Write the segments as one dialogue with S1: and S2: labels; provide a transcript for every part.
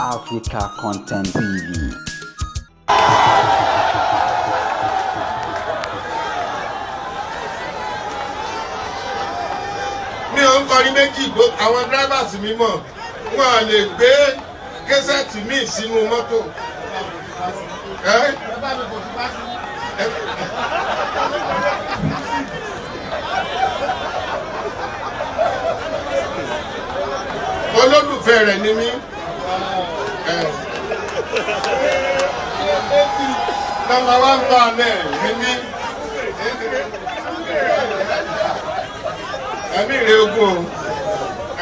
S1: Africa Content TV.
S2: Mi ò ń kọrin méjì gbó. Àwọn drivers mi mọ̀, wọn à lè gbé cassette míì sínú mọ́tò. Ẹ́? Ẹ- Olólùfẹ́ rẹ̀ ni mí. Ẹ. Number one fan ẹ̀ ni mí. Ẹ̀mí rẹ̀ ogun o.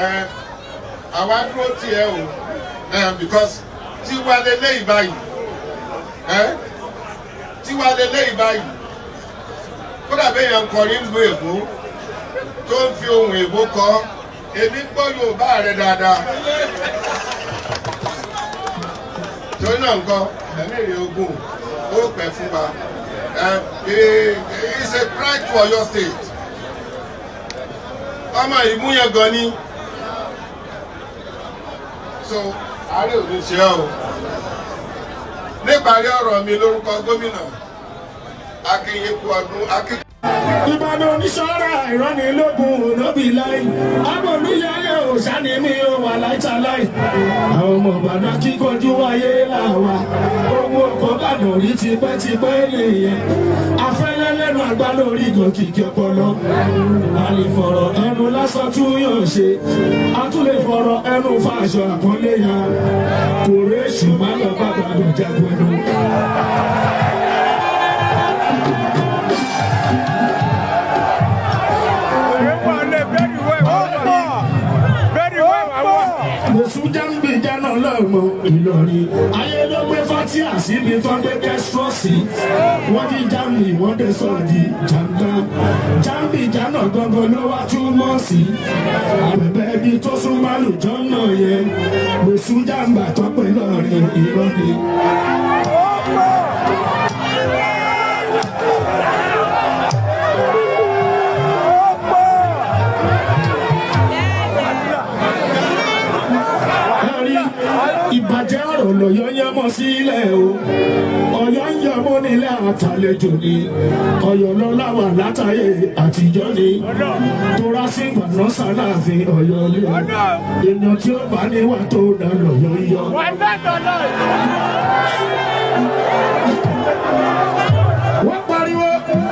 S2: Ẹ, àwa dúró tiẹ̀ o. Ẹ, because tiwa lélẹ́yìí báyìí. Ẹ, tiwa lélẹ́yìí báyìí. Kódà bẹ́ẹ̀ yẹn ń kọrin lu èbó tó ń fi ohun èbó kọ, èmi gbọ́ Yorùbá rẹ̀ dáadáa. Torí náà nǹkan, ẹ̀mí rẹ̀ ogun, ó pẹ́ fún wa. Ẹ, it's a pride for your state. Ọmọ ìmúyẹn gan ni. So àárẹ̀ ò ní ṣe ọ́ o. Níparí ọ̀rọ̀ mi, lórúkọ gómìnà, akínyẹ̀kú ọdún akí.
S3: Ìbàdàn oníṣọ́ra ìrọ́nilógún ònàbí láì. Ọmọ olúyẹyẹ òṣàní mi ò wà láìtàláì. Àwọn ọmọ Ìbàdàn kíkanjú wáyé làwà. Ohun ọkọ̀ Ìbàdàn rí tipẹ́tipẹ́ nìyẹn. Afẹ́lẹ́ lẹ́nu àgbá lórí gòkìkì ọpọlọ. A lè fọ̀rọ̀ ẹnu lásán tún yàn ṣe. A tún lè fọ̀rọ̀ ẹnu fàṣọ àpọ́nlé ya. Kòrè èṣù má lọ bá Ìbàdàn jagun ẹnu.
S4: Very well, very well.
S3: Mọ̀sùn jáǹbì jáná lọ́mọ Ìlọrin. Ayé ló gbé fatia síbi tó gbé kẹ́sọ́ọ̀sì. Wọ́n ní jáǹbì, wọ́n dé sọ di jàǹbá. Jáǹbì jáná gangan ló wá túmọ̀ sí. Àbẹ̀bẹ̀ ibi tó súnmọ́ àlùjọ náà yẹn. Mọ̀sùn jàǹbá tọ́pẹ́ lọ́rin Ìlọrin. Ẹ̀rí ìbàjẹ́ ọ̀rọ̀ lọ́yọ́ yẹn mọ́ sílẹ̀ o. Ọ̀yọ́ ń yọmọ́ nílẹ̀ àtàlejò ni. Ọ̀yọ́ lọ́lá wà látàyè àtijọ́ ni. Tora sí ìgbàna sálàfin Ọ̀yọ́ lé o. Èèyàn tí ó bá níwà tó dá lọ́yọ́ yọ.
S4: Wà á bẹ́ẹ̀ tọ̀ náà.